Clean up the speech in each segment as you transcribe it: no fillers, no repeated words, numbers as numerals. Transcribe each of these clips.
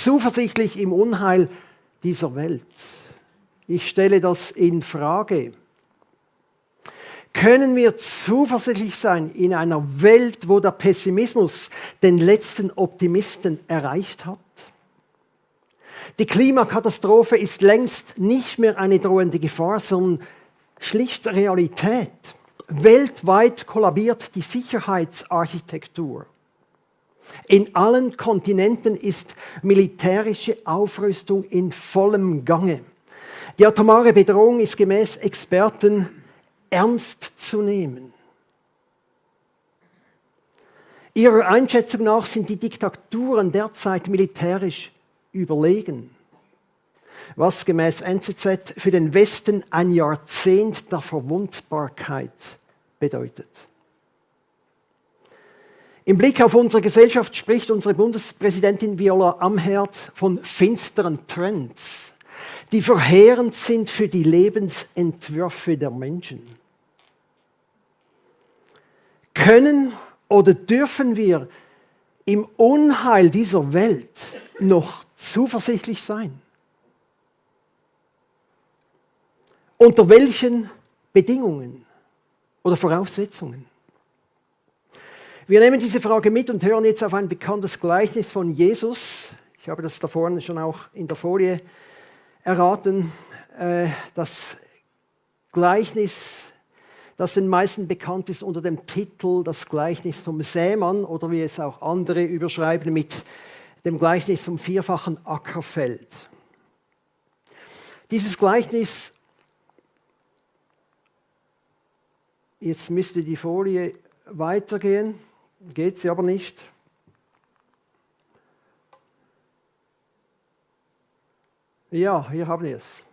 zuversichtlich im Unheil dieser Welt? Ich stelle das in Frage. Können wir zuversichtlich sein in einer Welt, wo der Pessimismus den letzten Optimisten erreicht hat? Die Klimakatastrophe ist längst nicht mehr eine drohende Gefahr, sondern schlicht Realität. Weltweit kollabiert die Sicherheitsarchitektur. In allen Kontinenten ist militärische Aufrüstung in vollem Gange. Die atomare Bedrohung ist gemäß Experten ernst zu nehmen. Ihrer Einschätzung nach sind die Diktaturen derzeit militärisch überlegen, was gemäß NZZ für den Westen ein Jahrzehnt der Verwundbarkeit bedeutet. Im Blick auf unsere Gesellschaft spricht unsere Bundespräsidentin Viola Amherd von finsteren Trends, die verheerend sind für die Lebensentwürfe der Menschen. Können oder dürfen wir im Unheil dieser Welt noch zuversichtlich sein? Unter welchen Bedingungen oder Voraussetzungen? Wir nehmen diese Frage mit und hören jetzt auf ein bekanntes Gleichnis von Jesus. Ich habe das da vorne schon auch in der Folie erraten. Das Gleichnis, das den meisten bekannt ist unter dem Titel Das Gleichnis vom Sämann oder wie es auch andere überschreiben mit dem Gleichnis vom vierfachen Ackerfeld. Dieses Gleichnis, jetzt müsste die Folie weitergehen, geht sie aber nicht. Ja, hier haben wir es.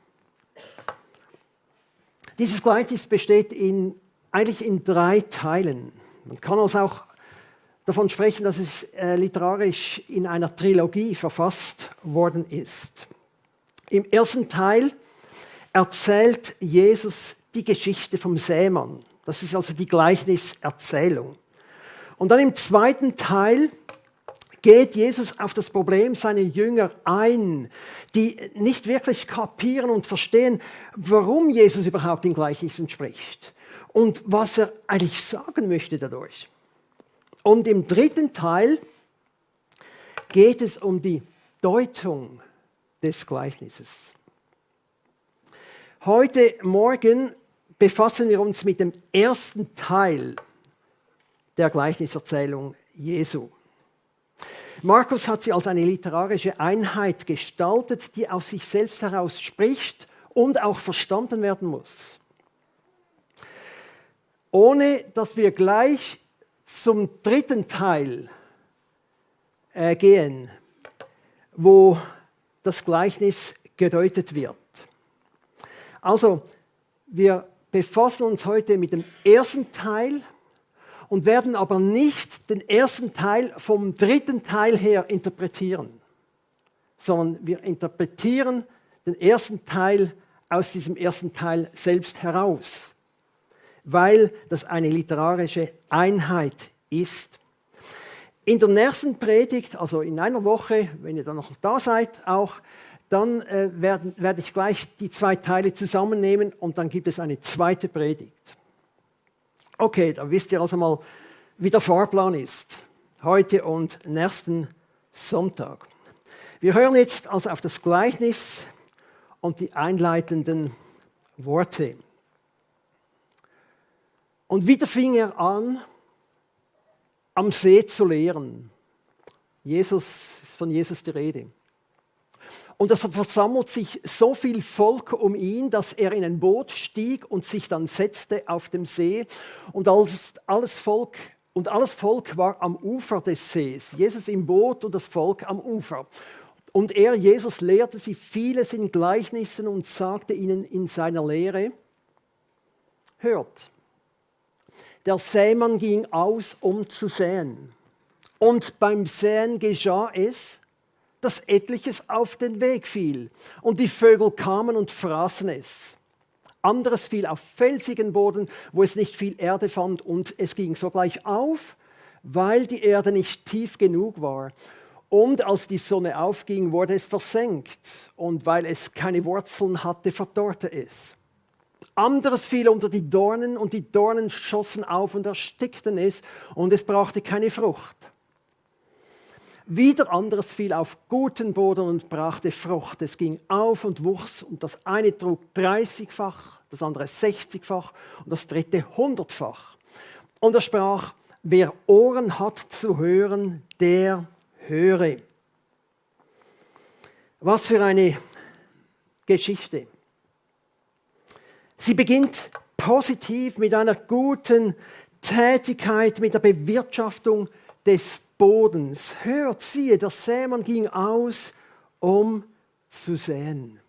Dieses Gleichnis besteht eigentlich in 3 Teilen. Man kann also auch davon sprechen, dass es literarisch in einer Trilogie verfasst worden ist. Im ersten Teil erzählt Jesus die Geschichte vom Sämann. Das ist also die Gleichniserzählung. Und dann im zweiten Teil geht Jesus auf das Problem seiner Jünger ein, die nicht wirklich kapieren und verstehen, warum Jesus überhaupt in Gleichnissen spricht und was er eigentlich sagen möchte dadurch. Und im dritten Teil geht es um die Deutung des Gleichnisses. Heute Morgen befassen wir uns mit dem ersten Teil der Gleichniserzählung Jesu. Markus hat sie als eine literarische Einheit gestaltet, die aus sich selbst heraus spricht und auch verstanden werden muss. Ohne dass wir gleich zum dritten Teil gehen, wo das Gleichnis gedeutet wird. Also, wir befassen uns heute mit dem ersten Teil und werden aber nicht den ersten Teil vom dritten Teil her interpretieren, sondern wir interpretieren den ersten Teil aus diesem ersten Teil selbst heraus, weil das eine literarische Einheit ist. In der nächsten Predigt, also in einer Woche, wenn ihr dann noch da seid, auch, dann werde ich gleich die 2 Teile zusammennehmen und dann gibt es eine zweite Predigt. Okay, da wisst ihr also mal, wie der Fahrplan ist, heute und nächsten Sonntag. Wir hören jetzt also auf das Gleichnis und die einleitenden Worte. Und wieder fing er an, am See zu lehren. Ist von Jesus die Rede. Und es versammelt sich so viel Volk um ihn, dass er in ein Boot stieg und sich dann setzte auf dem See. Und alles Volk war am Ufer des Sees. Jesus im Boot und das Volk am Ufer. Und Jesus, lehrte sie vieles in Gleichnissen und sagte ihnen in seiner Lehre: Hört, der Sämann ging aus, um zu säen. Und beim Säen geschah es, dass etliches auf den Weg fiel. Und die Vögel kamen und fraßen es. Anderes fiel auf felsigen Boden, wo es nicht viel Erde fand. Und es ging sogleich auf, weil die Erde nicht tief genug war. Und als die Sonne aufging, wurde es versenkt. Und weil es keine Wurzeln hatte, verdorrte es. Anderes fiel unter die Dornen und die Dornen schossen auf und erstickten es und es brachte keine Frucht. Wieder anderes fiel auf guten Boden und brachte Frucht. Es ging auf und wuchs und das eine trug 30-fach, das andere 60-fach und das dritte 100-fach. Und er sprach, wer Ohren hat zu hören, der höre. Was für eine Geschichte. Sie beginnt positiv mit einer guten Tätigkeit, mit der Bewirtschaftung des Bodens. Hört, siehe, der Sämann ging aus, um zu säen.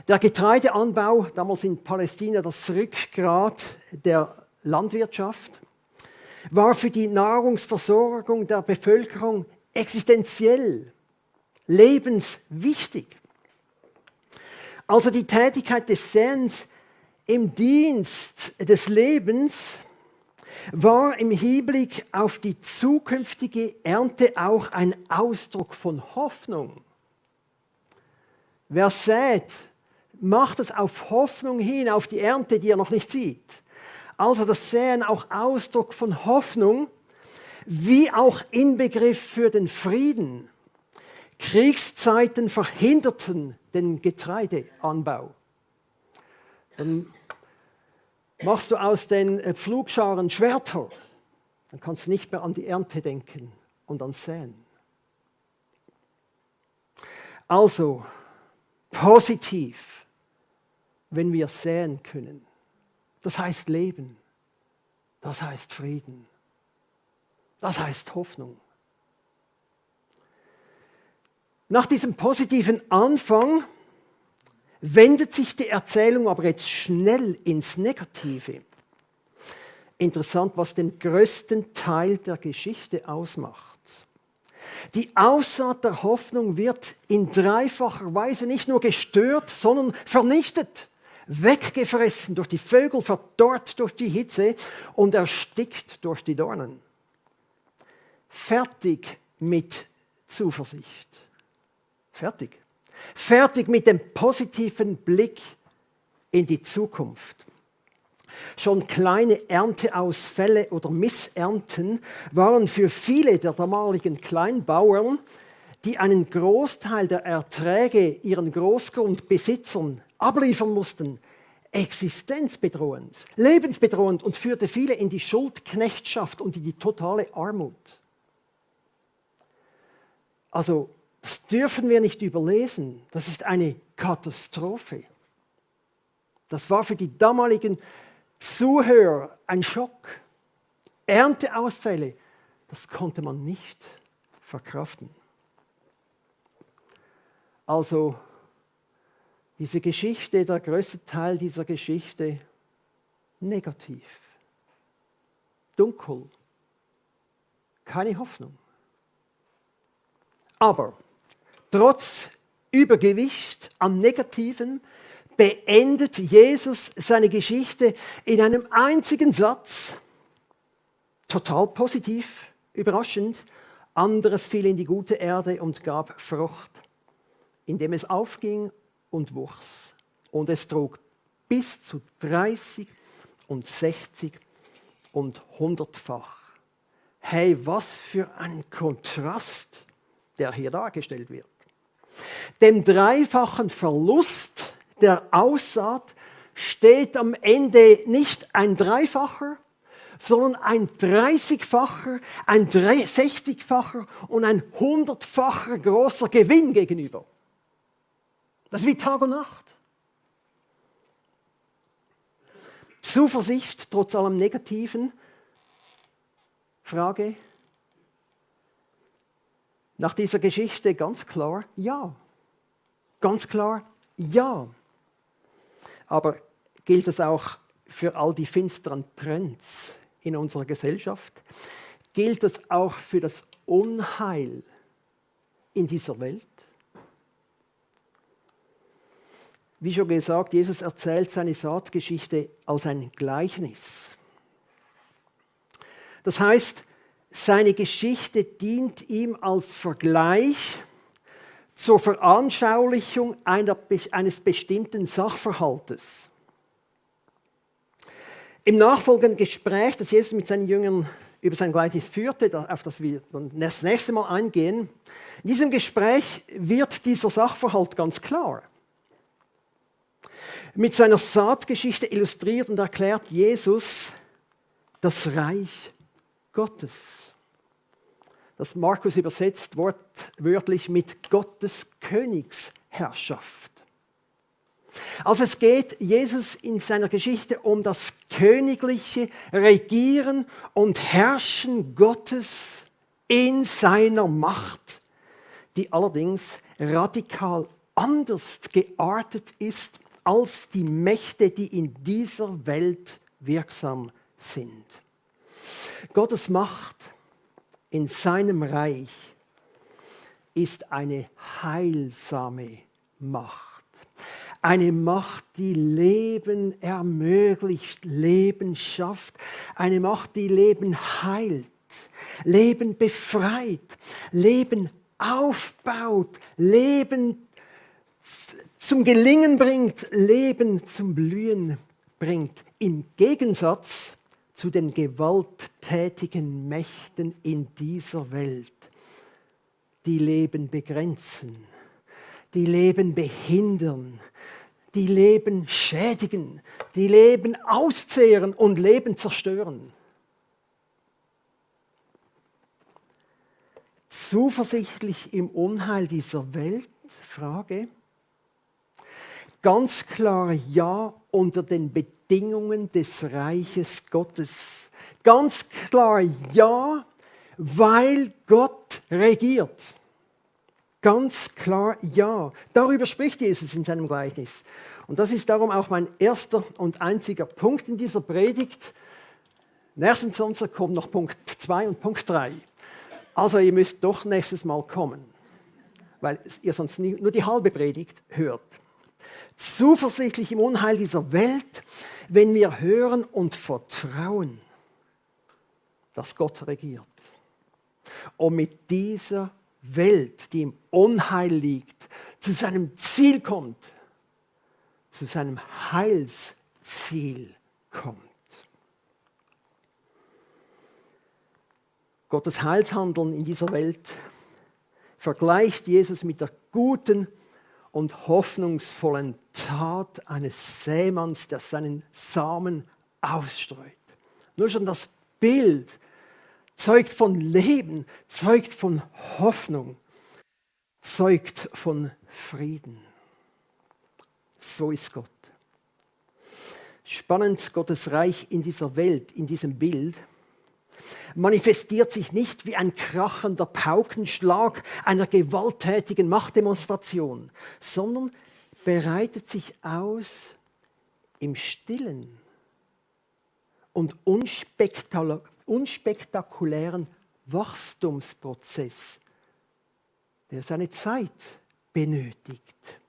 Der Getreideanbau, damals in Palästina das Rückgrat der Landwirtschaft, war für die Nahrungsversorgung der Bevölkerung existenziell, lebenswichtig. Also die Tätigkeit des Säens im Dienst des Lebens war im Hinblick auf die zukünftige Ernte auch ein Ausdruck von Hoffnung. Wer sät, macht es auf Hoffnung hin, auf die Ernte, die er noch nicht sieht. Also das Säen auch Ausdruck von Hoffnung, wie auch Inbegriff für den Frieden. Kriegszeiten verhinderten den Getreideanbau. Dann machst du aus den Pflugscharen Schwerter, dann kannst du nicht mehr an die Ernte denken und an Säen. Also positiv, wenn wir säen können. Das heißt Leben, das heißt Frieden, das heißt Hoffnung. Nach diesem positiven Anfang wendet sich die Erzählung aber jetzt schnell ins Negative. Interessant, was den größten Teil der Geschichte ausmacht. Die Aussaat der Hoffnung wird in dreifacher Weise nicht nur gestört, sondern vernichtet, weggefressen durch die Vögel, verdorrt durch die Hitze und erstickt durch die Dornen. Fertig mit Zuversicht. Fertig. Fertig mit dem positiven Blick in die Zukunft. Schon kleine Ernteausfälle oder Missernten waren für viele der damaligen Kleinbauern, die einen Großteil der Erträge ihren Großgrundbesitzern abliefern mussten, existenzbedrohend, lebensbedrohend und führte viele in die Schuldknechtschaft und in die totale Armut. Also, das dürfen wir nicht überlesen. Das ist eine Katastrophe. Das war für die damaligen Zuhörer ein Schock. Ernteausfälle, das konnte man nicht verkraften. Also diese Geschichte, der größte Teil dieser Geschichte, negativ, dunkel, keine Hoffnung. Aber trotz Übergewicht am Negativen beendet Jesus seine Geschichte in einem einzigen Satz, total positiv, überraschend. Anderes fiel in die gute Erde und gab Frucht, indem es aufging und wuchs. Und es trug bis zu 30 und 60 und 100-fach. Hey, was für ein Kontrast, der hier dargestellt wird. Dem dreifachen Verlust der Aussaat steht am Ende nicht ein Dreifacher, sondern ein 30-facher, ein 60-facher und ein 100-facher großer Gewinn gegenüber. Das ist wie Tag und Nacht. Zuversicht trotz allem Negativen. Frage. Nach dieser Geschichte ganz klar, ja. Ganz klar, ja. Aber gilt es auch für all die finsteren Trends in unserer Gesellschaft? Gilt es auch für das Unheil in dieser Welt? Wie schon gesagt, Jesus erzählt seine Saatgeschichte als ein Gleichnis. Das heißt, seine Geschichte dient ihm als Vergleich zur Veranschaulichung eines bestimmten Sachverhaltes. Im nachfolgenden Gespräch, das Jesus mit seinen Jüngern über sein Gleichnis führte, auf das wir dann das nächste Mal eingehen, in diesem Gespräch wird dieser Sachverhalt ganz klar. Mit seiner Saatgeschichte illustriert und erklärt Jesus das Reich Gottes. Das Markus übersetzt wortwörtlich mit Gottes Königsherrschaft. Also es geht Jesus in seiner Geschichte um das königliche Regieren und Herrschen Gottes in seiner Macht, die allerdings radikal anders geartet ist als die Mächte, die in dieser Welt wirksam sind. Gottes Macht in seinem Reich ist eine heilsame Macht. Eine Macht, die Leben ermöglicht, Leben schafft. Eine Macht, die Leben heilt, Leben befreit, Leben aufbaut, Leben zum Gelingen bringt, Leben zum Blühen bringt. Im Gegensatz zu den gewalttätigen Mächten in dieser Welt, die Leben begrenzen, die Leben behindern, die Leben schädigen, die Leben auszehren und Leben zerstören. Zuversichtlich im Unheil dieser Welt? Frage. Ganz klar ja unter den Bedingungen des Reiches Gottes. Ganz klar ja, weil Gott regiert. Ganz klar ja. Darüber spricht Jesus in seinem Gleichnis. Und das ist darum auch mein erster und einziger Punkt in dieser Predigt. Nächsten Sonntag kommt noch Punkt 2 und Punkt 3. Also ihr müsst doch nächstes Mal kommen, weil ihr sonst nur die halbe Predigt hört. Zuversichtlich im Unheil dieser Welt, wenn wir hören und vertrauen, dass Gott regiert. Und mit dieser Welt, die im Unheil liegt, zu seinem Ziel kommt, zu seinem Heilsziel kommt. Gottes Heilshandeln in dieser Welt vergleicht Jesus mit der guten und hoffnungsvollen Tat eines Sämanns, der seinen Samen ausstreut. Nur schon das Bild zeugt von Leben, zeugt von Hoffnung, zeugt von Frieden. So ist Gott. Spannend, Gottes Reich in dieser Welt, in diesem Bild, manifestiert sich nicht wie ein krachender Paukenschlag einer gewalttätigen Machtdemonstration, sondern breitet sich aus im stillen und unspektakulären Wachstumsprozess, der seine Zeit benötigt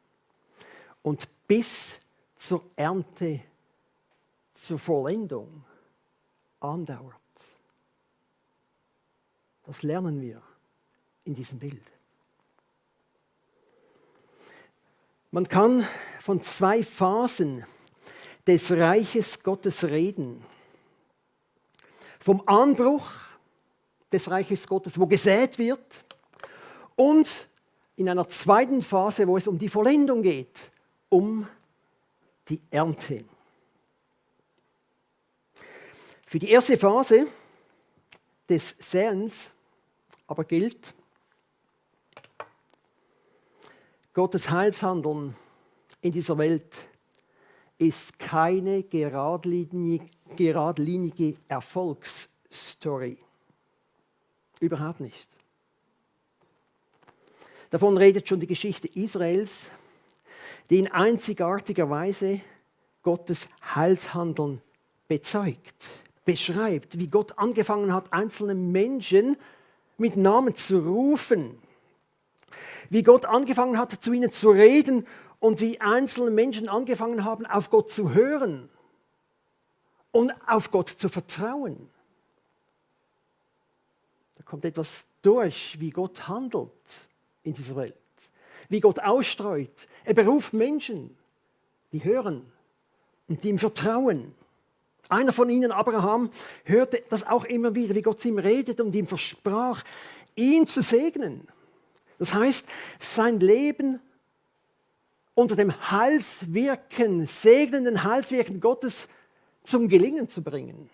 und bis zur Ernte, zur Vollendung andauert. Das lernen wir in diesem Bild. Man kann von zwei Phasen des Reiches Gottes reden. Vom Anbruch des Reiches Gottes, wo gesät wird, und in einer zweiten Phase, wo es um die Vollendung geht, um die Ernte. Für die erste Phase des Säens aber gilt, Gottes Heilshandeln in dieser Welt ist keine geradlinige Erfolgsstory. Überhaupt nicht. Davon redet schon die Geschichte Israels, die in einzigartiger Weise Gottes Heilshandeln bezeugt, beschreibt, wie Gott angefangen hat, einzelne Menschen mit Namen zu rufen, wie Gott angefangen hat, zu ihnen zu reden und wie einzelne Menschen angefangen haben, auf Gott zu hören und auf Gott zu vertrauen. kommt etwas durch, wie Gott handelt in dieser Welt, wie Gott ausstreut. Er beruft Menschen, die hören und die ihm vertrauen. Einer von ihnen, Abraham, hörte das auch immer wieder, wie Gott zu ihm redet und ihm versprach, ihn zu segnen. Das heißt, sein Leben unter dem Heilswirken, segnenden Heilswirken Gottes zum Gelingen zu bringen.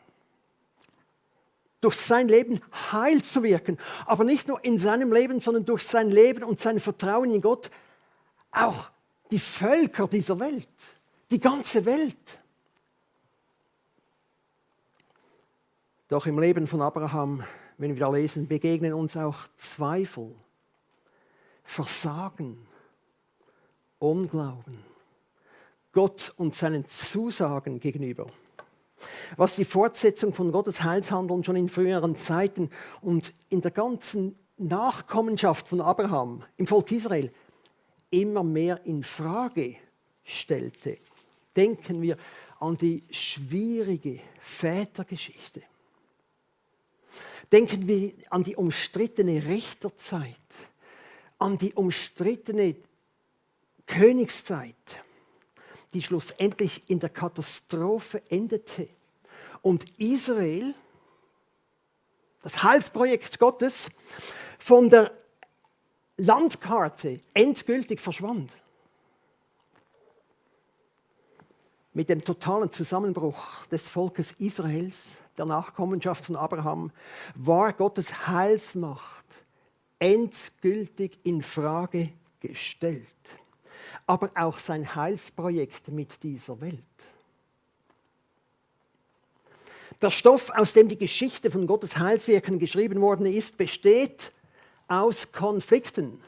Durch sein Leben Heil zu wirken, aber nicht nur in seinem Leben, sondern durch sein Leben und sein Vertrauen in Gott auch die Völker dieser Welt, die ganze Welt. Doch im Leben von Abraham, wenn wir da lesen, begegnen uns auch Zweifel, Versagen, Unglauben, Gott und seinen Zusagen gegenüber. Was die Fortsetzung von Gottes Heilshandeln schon in früheren Zeiten und in der ganzen Nachkommenschaft von Abraham im Volk Israel immer mehr in Frage stellte. Denken wir an die schwierige Vätergeschichte. Denken wir an die umstrittene Richterzeit, an die umstrittene Königszeit, die schlussendlich in der Katastrophe endete. Und Israel, das Heilsprojekt Gottes, von der Landkarte endgültig verschwand. Mit dem totalen Zusammenbruch des Volkes Israels, der Nachkommenschaft von Abraham, war Gottes Heilsmacht endgültig in Frage gestellt. Aber auch sein Heilsprojekt mit dieser Welt. Der Stoff, aus dem die Geschichte von Gottes Heilswirken geschrieben worden ist, besteht aus Konflikten,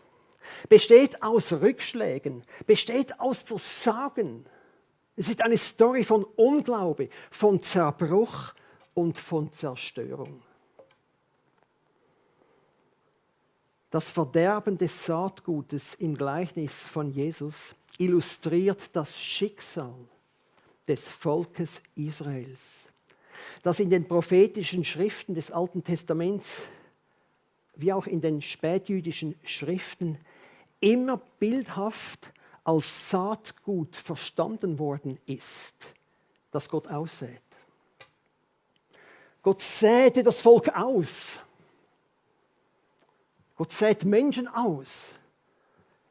besteht aus Rückschlägen, besteht aus Versagen. Es ist eine Story von Unglaube, von Zerbruch und von Zerstörung. Das Verderben des Saatgutes im Gleichnis von Jesus illustriert das Schicksal des Volkes Israels, das in den prophetischen Schriften des Alten Testaments wie auch in den spätjüdischen Schriften immer bildhaft als Saatgut verstanden worden ist, das Gott aussät. Gott säte das Volk aus. Gott sät Menschen aus.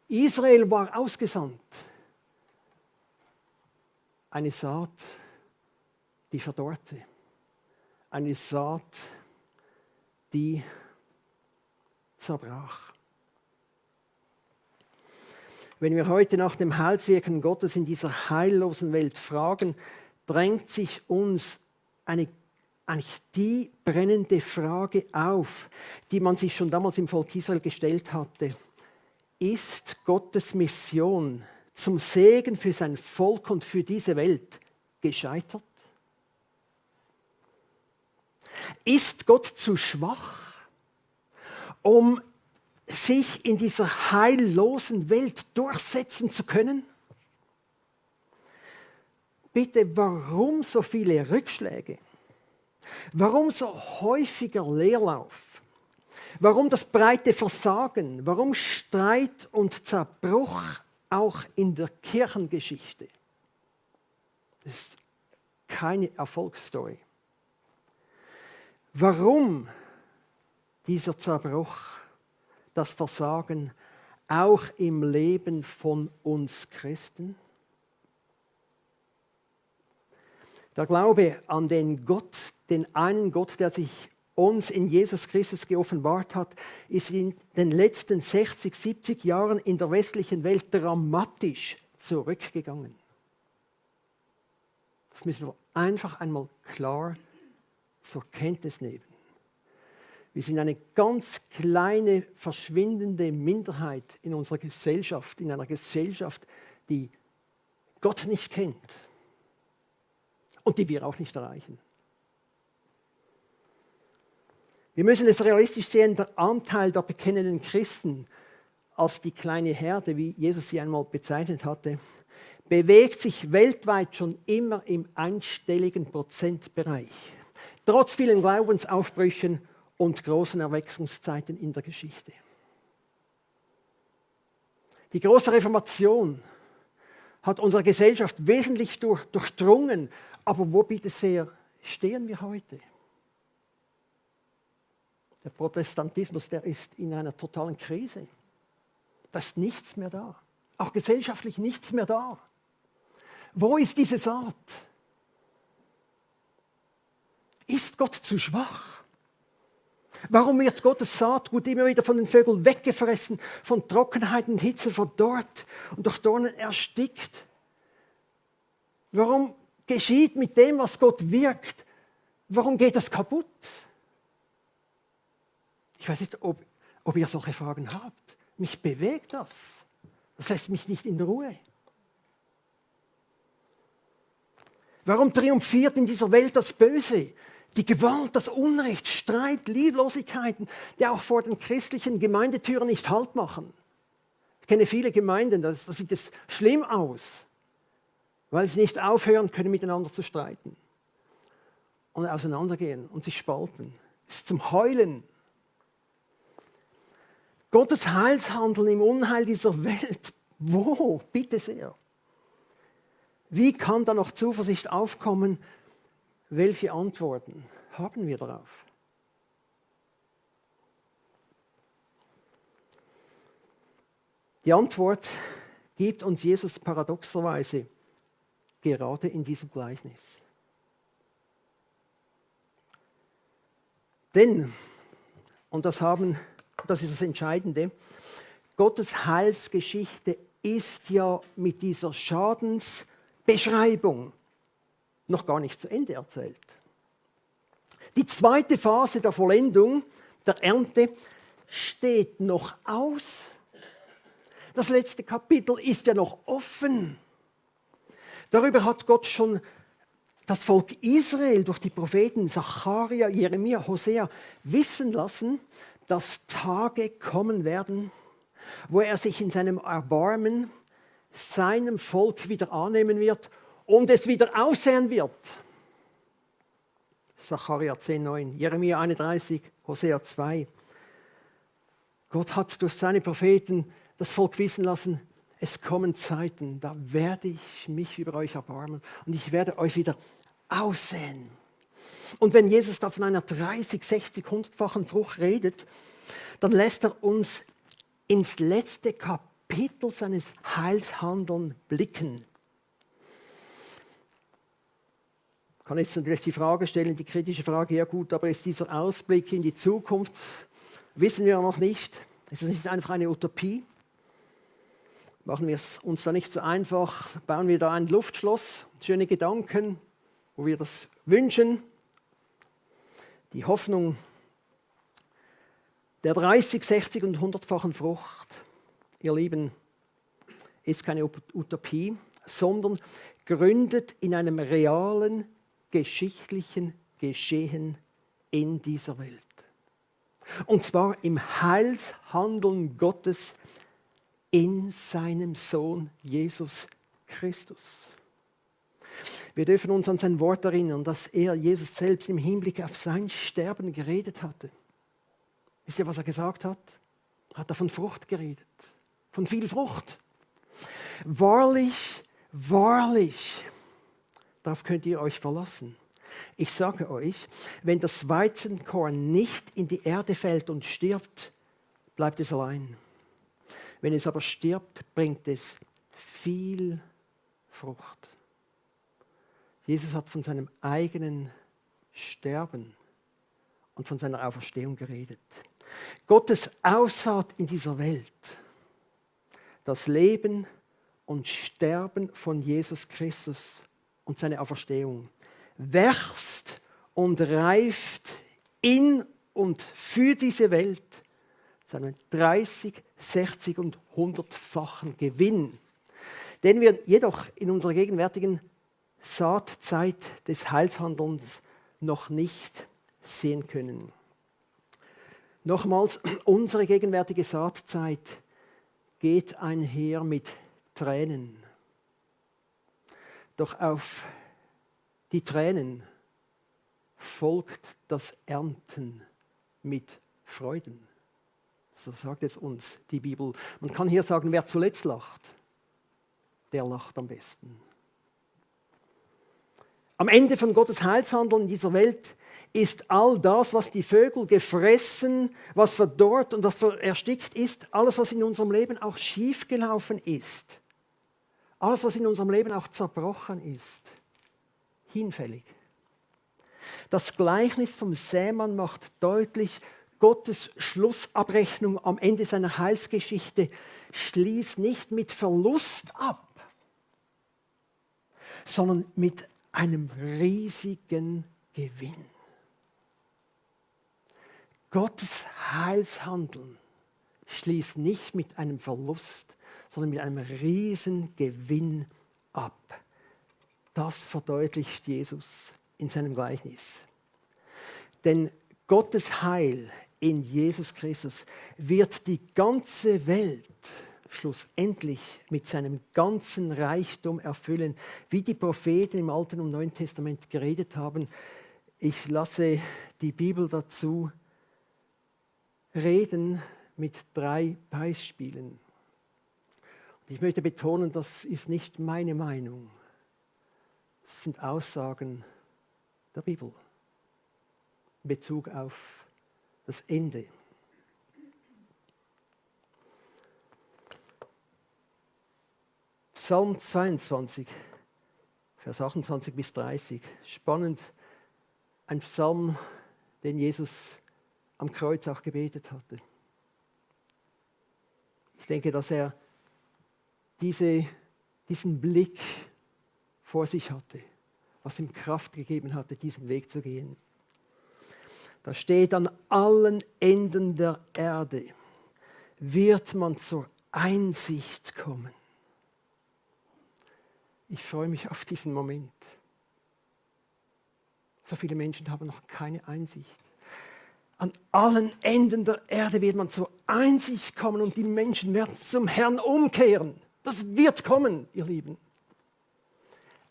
Israel war ausgesandt. Eine Saat, die verdorrte. Eine Saat, die zerbrach. Wenn wir heute nach dem Heilswirken Gottes in dieser heillosen Welt fragen, drängt sich uns eigentlich die brennende Frage auf, die man sich schon damals im Volk Israel gestellt hatte. Ist Gottes Mission zum Segen für sein Volk und für diese Welt gescheitert? Ist Gott zu schwach, um sich in dieser heillosen Welt durchsetzen zu können? Bitte, warum so viele Rückschläge? Warum so häufiger Leerlauf? Warum das breite Versagen? Warum Streit und Zerbruch auch in der Kirchengeschichte? Das ist keine Erfolgsstory. Warum dieser Zerbruch, das Versagen auch im Leben von uns Christen? Der Glaube an den Gott, den einen Gott, der sich uns in Jesus Christus geoffenbart hat, ist in den letzten 60, 70 Jahren in der westlichen Welt dramatisch zurückgegangen. Das müssen wir einfach einmal klar zur Kenntnis nehmen. Wir sind eine ganz kleine, verschwindende Minderheit in unserer Gesellschaft, in einer Gesellschaft, die Gott nicht kennt und die wir auch nicht erreichen. Wir müssen es realistisch sehen, der Anteil der bekennenden Christen als die kleine Herde, wie Jesus sie einmal bezeichnet hatte, bewegt sich weltweit schon immer im einstelligen Prozentbereich. Trotz vielen Glaubensaufbrüchen und großen Erweckungszeiten in der Geschichte. Die große Reformation hat unsere Gesellschaft wesentlich durchdrungen. Aber wo bitte sehr stehen wir heute? Der Protestantismus, der ist in einer totalen Krise. Da ist nichts mehr da. Auch gesellschaftlich nichts mehr da. Wo ist diese Saat? Ist Gott zu schwach? Warum wird Gottes Saatgut immer wieder von den Vögeln weggefressen, von Trockenheit und Hitze verdorrt und durch Dornen erstickt? Warum geschieht mit dem, was Gott wirkt? Warum geht das kaputt? Ich weiß nicht, ob ihr solche Fragen habt. Mich bewegt das. Das lässt mich nicht in Ruhe. Warum triumphiert in dieser Welt das Böse? Die Gewalt, das Unrecht, Streit, Lieblosigkeiten, die auch vor den christlichen Gemeindetüren nicht Halt machen. Ich kenne viele Gemeinden, da sieht es schlimm aus, weil sie nicht aufhören können, miteinander zu streiten und auseinandergehen und sich spalten. Es ist zum Heulen. Gottes Heilshandeln im Unheil dieser Welt, wo? Bitte sehr. Wie kann da noch Zuversicht aufkommen? Welche Antworten haben wir darauf? Die Antwort gibt uns Jesus paradoxerweise gerade in diesem Gleichnis. Denn, und das ist das Entscheidende, Gottes Heilsgeschichte ist ja mit dieser Schadensbeschreibung noch gar nicht zu Ende erzählt. Die zweite Phase der Vollendung, der Ernte, steht noch aus. Das letzte Kapitel ist ja noch offen. Darüber hat Gott schon das Volk Israel durch die Propheten Zacharia, Jeremia, Hosea wissen lassen, dass Tage kommen werden, wo er sich in seinem Erbarmen seinem Volk wieder annehmen wird und es wieder aussehen wird. Zacharia 10,9, Jeremia 31, Hosea 2. Gott hat durch seine Propheten das Volk wissen lassen, es kommen Zeiten, da werde ich mich über euch erbarmen und ich werde euch wieder aussehen. Und wenn Jesus da von einer 30, 60, 100-fachen Frucht redet, dann lässt er uns ins letzte Kapitel seines Heilshandelns blicken. Ich kann jetzt natürlich die Frage stellen, die kritische Frage, ja gut, aber ist dieser Ausblick in die Zukunft, wissen wir noch nicht, ist das nicht einfach eine Utopie? Machen wir es uns da nicht so einfach, bauen wir da ein Luftschloss, schöne Gedanken, wo wir das wünschen. Die Hoffnung der 30, 60 und 100-fachen Frucht, ihr Lieben, ist keine Utopie, sondern gründet in einem realen, geschichtlichen Geschehen in dieser Welt. Und zwar im Heilshandeln Gottes in seinem Sohn Jesus Christus. Wir dürfen uns an sein Wort erinnern, dass er, Jesus selbst, im Hinblick auf sein Sterben geredet hatte. Wisst ihr, was er gesagt hat? Hat er von Frucht geredet, von viel Frucht. Wahrlich, wahrlich, darauf könnt ihr euch verlassen. Ich sage euch, wenn das Weizenkorn nicht in die Erde fällt und stirbt, bleibt es allein. Wenn es aber stirbt, bringt es viel Frucht. Jesus hat von seinem eigenen Sterben und von seiner Auferstehung geredet. Gottes Aussaat in dieser Welt, das Leben und Sterben von Jesus Christus und seine Auferstehung, wächst und reift in und für diese Welt zu einem 30, 60 und 100-fachen Gewinn, den wir jedoch in unserer gegenwärtigen Saatzeit des Heilshandelns noch nicht sehen können. Nochmals, unsere gegenwärtige Saatzeit geht einher mit Tränen. Doch auf die Tränen folgt das Ernten mit Freuden. So sagt es uns die Bibel. Man kann hier sagen, wer zuletzt lacht, der lacht am besten. Am Ende von Gottes Heilshandeln in dieser Welt ist all das, was die Vögel gefressen, was verdorrt und was erstickt ist, alles, was in unserem Leben auch schiefgelaufen ist, alles, was in unserem Leben auch zerbrochen ist, hinfällig. Das Gleichnis vom Sämann macht deutlich, Gottes Schlussabrechnung am Ende seiner Heilsgeschichte schließt nicht mit Verlust ab, sondern mit einem riesigen Gewinn. Gottes Heilshandeln schließt nicht mit einem Verlust, sondern mit einem riesen Gewinn ab. Das verdeutlicht Jesus in seinem Gleichnis. Denn Gottes Heil in Jesus Christus wird die ganze Welt schlussendlich mit seinem ganzen Reichtum erfüllen, wie die Propheten im Alten und Neuen Testament geredet haben. Ich lasse die Bibel dazu reden mit 3 Beispielen. Und ich möchte betonen, das ist nicht meine Meinung. Das sind Aussagen der Bibel in Bezug auf das Ende. Psalm 22, Vers 28 bis 30. Spannend, ein Psalm, den Jesus am Kreuz auch gebetet hatte. Ich denke, dass er diesen Blick vor sich hatte, was ihm Kraft gegeben hatte, diesen Weg zu gehen. Da steht, an allen Enden der Erde wird man zur Einsicht kommen. Ich freue mich auf diesen Moment. So viele Menschen haben noch keine Einsicht. An allen Enden der Erde wird man zur Einsicht kommen und die Menschen werden zum Herrn umkehren. Das wird kommen, ihr Lieben.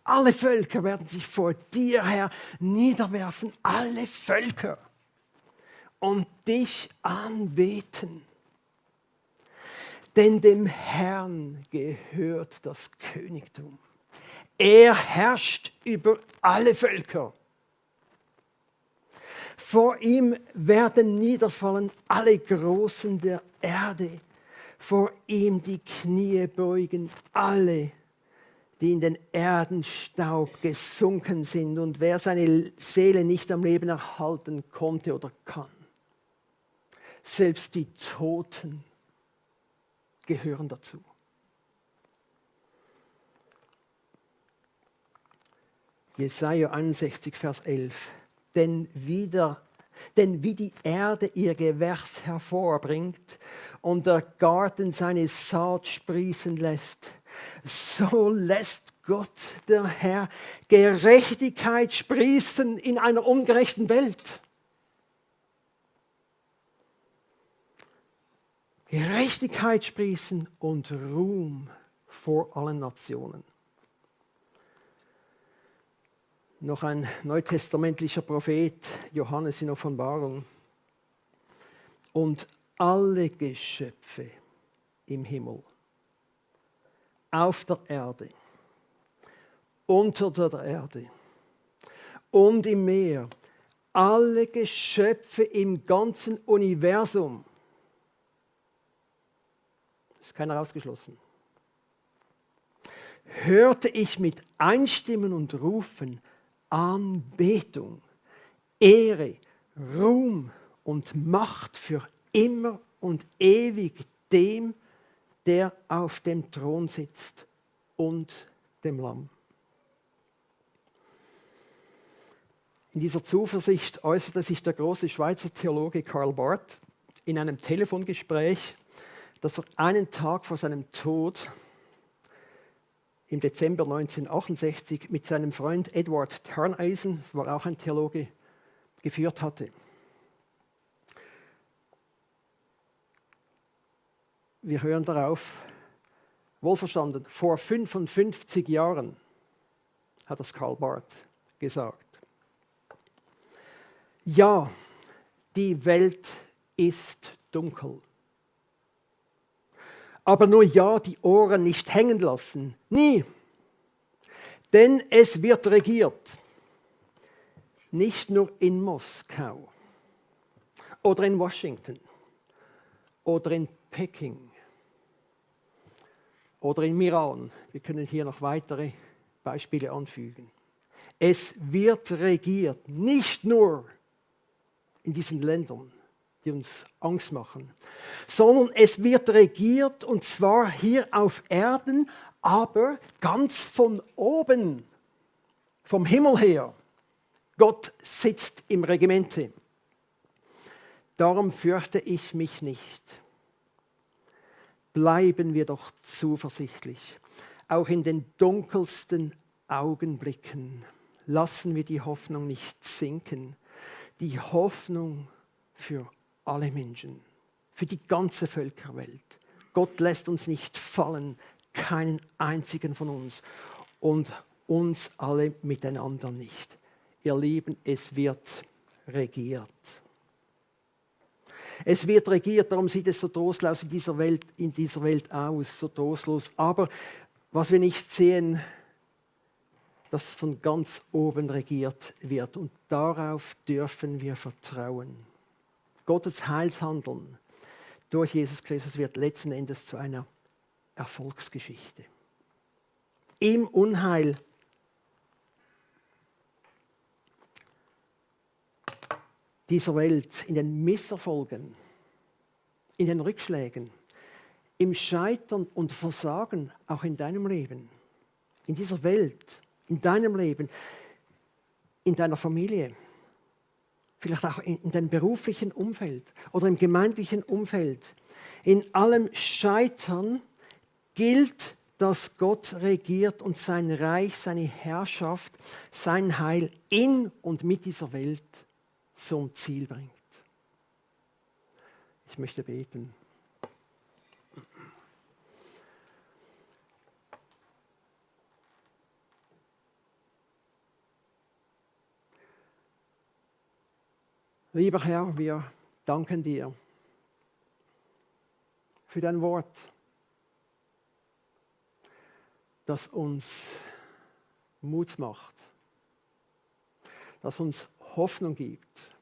Alle Völker werden sich vor dir, Herr, niederwerfen. Alle Völker. Und dich anbeten. Denn dem Herrn gehört das Königtum. Er herrscht über alle Völker. Vor ihm werden niederfallen alle Großen der Erde. Vor ihm die Knie beugen alle, die in den Erdenstaub gesunken sind und wer seine Seele nicht am Leben erhalten konnte oder kann. Selbst die Toten gehören dazu. Jesaja 61, Vers 11. Denn wie die Erde ihr Gewächs hervorbringt und der Garten seine Saat sprießen lässt, so lässt Gott, der Herr, Gerechtigkeit sprießen in einer ungerechten Welt. Gerechtigkeit sprießen und Ruhm vor allen Nationen. Noch ein neutestamentlicher Prophet, Johannes in Offenbarung. Und alle Geschöpfe im Himmel, auf der Erde, unter der Erde und im Meer, alle Geschöpfe im ganzen Universum, ist keiner ausgeschlossen, hörte ich mit Einstimmen und Rufen Anbetung, Ehre, Ruhm und Macht für immer und ewig dem, der auf dem Thron sitzt und dem Lamm. In dieser Zuversicht äußerte sich der große Schweizer Theologe Karl Barth in einem Telefongespräch, das er einen Tag vor seinem Tod im Dezember 1968 mit seinem Freund Edward Terneisen, das war auch ein Theologe, geführt hatte. Wir hören darauf, wohlverstanden, vor 55 Jahren hat das Karl Barth gesagt. Ja, die Welt ist dunkel. Aber nur ja, die Ohren nicht hängen lassen. Nie. Denn es wird regiert. Nicht nur in Moskau oder in Washington oder in Peking oder in Iran. Wir können hier noch weitere Beispiele anfügen. Es wird regiert, nicht nur in diesen Ländern, die uns Angst machen, sondern es wird regiert, und zwar hier auf Erden, aber ganz von oben, vom Himmel her. Gott sitzt im Regimente. Darum fürchte ich mich nicht. Bleiben wir doch zuversichtlich, auch in den dunkelsten Augenblicken. Lassen wir die Hoffnung nicht sinken. Die Hoffnung für alle Menschen, für die ganze Völkerwelt. Gott lässt uns nicht fallen, keinen einzigen von uns und uns alle miteinander nicht. Ihr Lieben, es wird regiert. Es wird regiert, darum sieht es so trostlos in dieser Welt aus, so trostlos. Aber was wir nicht sehen, dass von ganz oben regiert wird. Und darauf dürfen wir vertrauen. Gottes Heilshandeln durch Jesus Christus wird letzten Endes zu einer Erfolgsgeschichte. Im Unheil dieser Welt, in den Misserfolgen, in den Rückschlägen, im Scheitern und Versagen, auch in deinem Leben, in dieser Welt, in deinem Leben, in deiner Familie, vielleicht auch in deinem beruflichen Umfeld oder im gemeindlichen Umfeld. In allem Scheitern gilt, dass Gott regiert und sein Reich, seine Herrschaft, sein Heil in und mit dieser Welt zum Ziel bringt. Ich möchte beten. Lieber Herr, wir danken dir für dein Wort, das uns Mut macht, das uns Hoffnung gibt,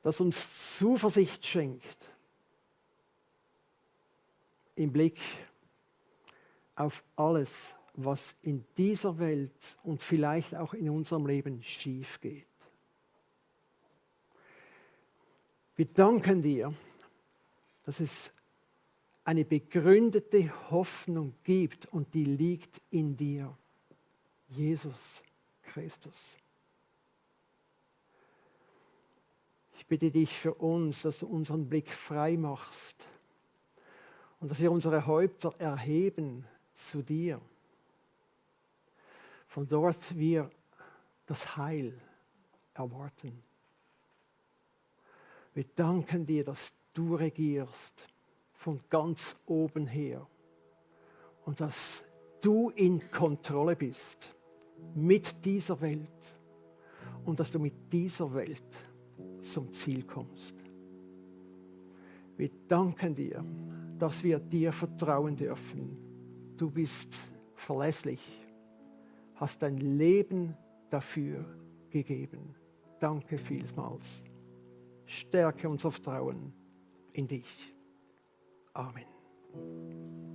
das uns Zuversicht schenkt im Blick auf alles, was in dieser Welt und vielleicht auch in unserem Leben schief geht. Wir danken dir, dass es eine begründete Hoffnung gibt und die liegt in dir, Jesus Christus. Ich bitte dich für uns, dass du unseren Blick frei machst und dass wir unsere Häupter erheben zu dir. Von dort wir das Heil erwarten. Wir danken dir, dass du regierst von ganz oben her und dass du in Kontrolle bist mit dieser Welt und dass du mit dieser Welt zum Ziel kommst. Wir danken dir, dass wir dir vertrauen dürfen. Du bist verlässlich, hast dein Leben dafür gegeben. Danke vielmals. Stärke unser Vertrauen in dich. Amen.